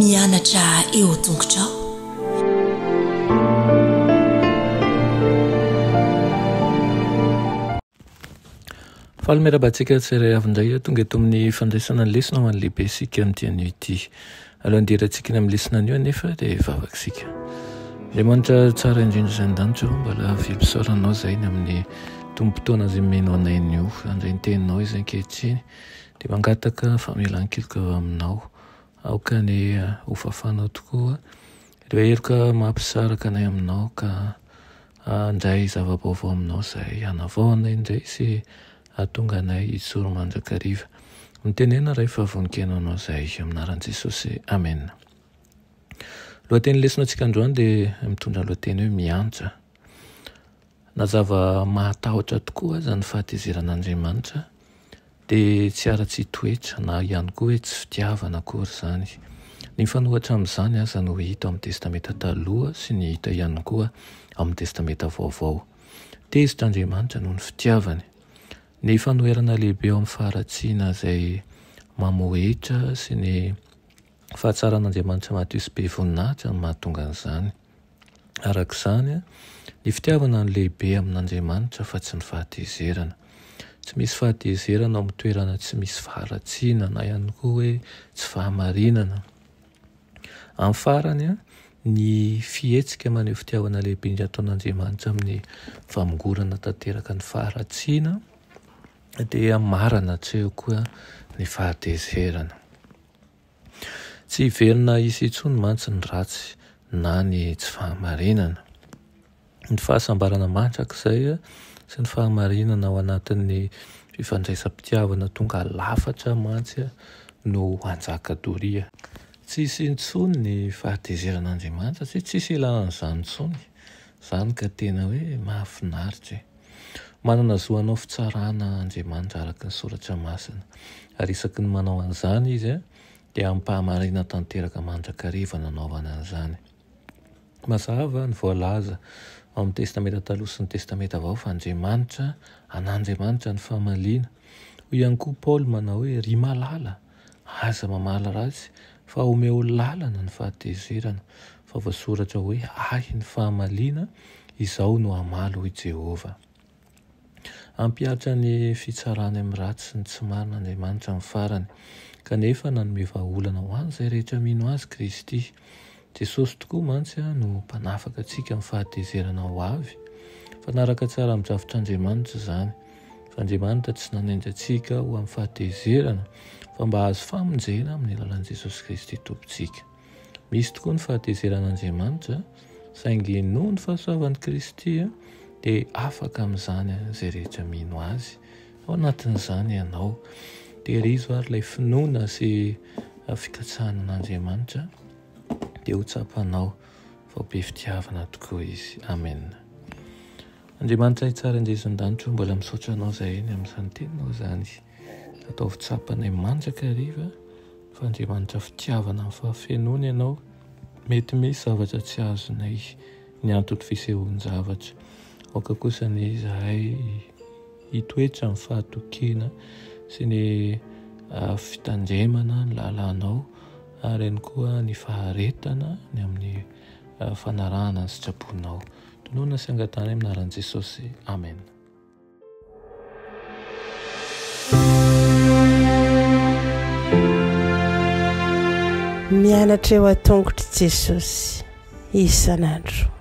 Mianatra eo tongotrao. Faly miarahaba antsika tsirairay avy indray tonga eto amin'ny fandraisana ny lesona ho an'ny lehibe isika amin'ity anio ity. Alohan'ny hidirantsika ny amin'ny lesona anio anefa dia hivavaka isika. Andriamanitra tsara indrindra izay an-danitra ô, mbola velom-pisaorana Anao izahay ny amin'ny tombom-potoana izay omenao anay anio. Handray ny teninao izahay ankehitriny dia mangataka famelan-keloka avy aminao. Aoka anie ho fafanao tokoa ireo heloka mampisaraka anay aminao ka handray zava-baovao aminao izahay, hanavao anay indray sy hahatonga anay hijoro mandrakariva. Mitenena Ray fa vonon-kena anao izahay. Amin'ny anaran'i Jesosy. Amena. Lohatenin'ny lesona antsika androany dia mitondra lohateny hoe miantsa. Na zava-mahatahotra tokoa aza ny fahatezeran'Andriamanitra dia tsy haratsian-toetra na ihany koa hoe tsy fitiavana akory izany. Ny mifanohitra amin'izany aza no hita ao amin'ny Testamenta Taloha sy ny hita ihany koa ao amin'ny Testamenta Vaovao. Tezitra Andriamanitra noho ny fitiavany. Ny fanoherana lehibe ao amin'ny faharatsiana izay mamohehitra sy ny fahatsaran'Andriamanitra madio sy be voninahitra no mahatonga an'izany. Araka izany, ny fitiavana no lehibe amin'Andriamanitra fa tsy ny fahatezerana. Tsy misy fahatezerana ao amin'ny toerana tsy misy faharatsiana na ihany koa hoe tsy fahamarinana. Amin'ny farany, ny fihetsika maneho fitiavana lehibe indrindra ataon'Andriamanitra amin'ny famongorana tanteraka ny faharatsiana dia marana hatreo koa ny fahatezerana. Tsy hiverina hisy intsony mantsy ny ratsy na ny tsy fahamarinana. Ny fahasambarana mandrakizay sy ny fahamarinana ao anatin'ny fifandraisam-pitiavana tonga lafatra mantsy no hanjaka doria. Tsy hisy intsony ny fahatezeran'Andriamanitra satria tsy hisy ilana an'izany intsony. Izany ka tena hoe mahafinaritra e! Manana zo hanao fitsarana Andriamanitra araka ny Soratra Masina, ary isaky ny manao an'izany Izy dia amim-pahamarinana tanteraka mandrakariva no anaovana an'izany. Mazava ny voalaza ao amin'ny Testamenta Taloha sy ny Testamenta Vaovao fa Andriamanitra, an'Andriamanitra ny famaliana. Hoy ihany koa Paoly manao hoe, Ry malala, aza mamaly ratsy, fa omeo lalana ny fahatezerana, fa voasoratra hoe, Ahy ny fahamaliana, Izao no hamaly, hoy Jehovah. Hampihatra ny fitsarany amin'ny ratsy sy ny tsy marina Andriamanitra amin'ny farany. Kanefa nanome vahaolana ho an'izay rehetra mino Azy Kristy. Jesosy tokoa mantsy no Mpanafaka antsika amin'ny fahatezerana ho avy. Mifanaraka tsara amin'ny drafitr'Andriamanitra izany. Fa Andriamanitra tsy nanendry antsika ho amin'ny fahatezerana, fa mba hahazo famonjena amin'ny alalan'i Jesosy Kristy Tompontsika. Misy tokoa ny fahatezeran'Andriamanitra, saingy noho ny fahasoavan'i Kristy dia afaka amin'izany izay rehetra mino Azy. Ao anatin'izany ianao. Tehirizo ary ilay finoana sy fikatsahana an'Andriamanitra dia ho tsapanao fa ho be fitiavana tokoa Izy. Amen. Andriamanitra hitsara indrindra an-danitra, mbola misaotra Anao izahay ny amin'izany teninao izany. Ataovy tsapanay mandrakariva. Fa Andriamanitra fitiavana amin'ny fahafenoany ianao, mety misy zavatra tsy azonay ny anton'ny fisehoan-javatra. Aoka kosa anie izahay hitoetra amin'ny fahatokiana sy ny fitandremana ny lalànao ary ihany koa ny faharetana ny amin'ny fanarahana ny sitraponao. Tononina sy angatahana amin'ny anaran'i Jesosy. Amen. Mianatra eo an-tongotr'i Jesosy isan'andro.